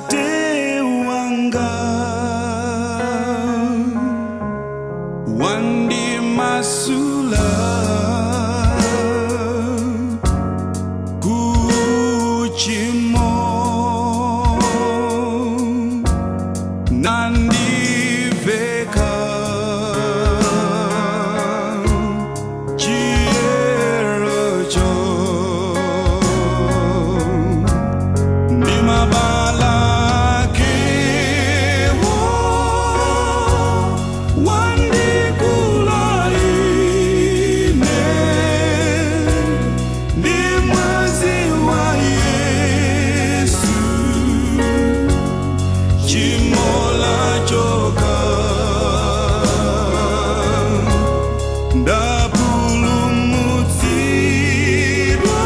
Tate wanga wandi masula kuchimo nandiveka chierocho ndimabalakewo wandikulaine ndi mwazi wa Yesu chimola choka ndapulumutsidwa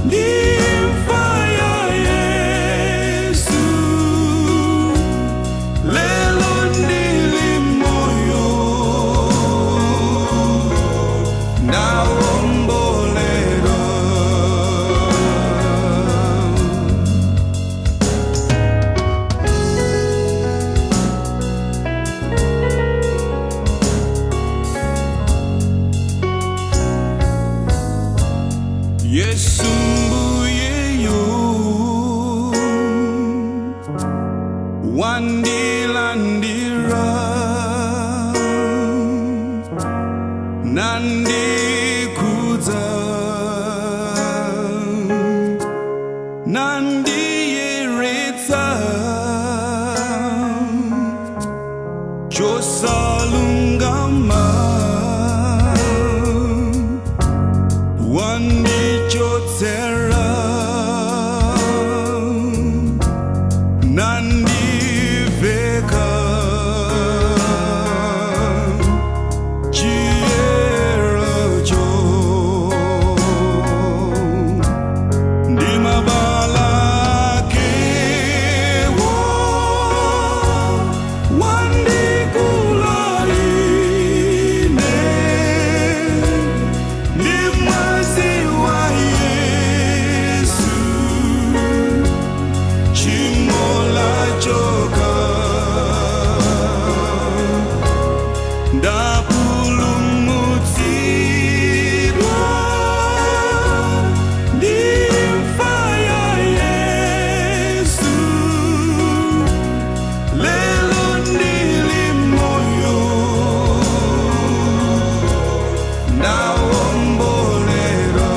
ndi imfa ya Yesu lelo ndili moyo ndawombolera. Yesu mbuyeyo wandilandira nandikudza nandiyeretsa chosalungama wandichotsera nandiveka chierocho ndimabalakewo wandikulaine ndi mwazi wa Yesu chimola choka ndapulumutsidwa ndi imfa ya Yesu lelo ndili moyo ndawombolera.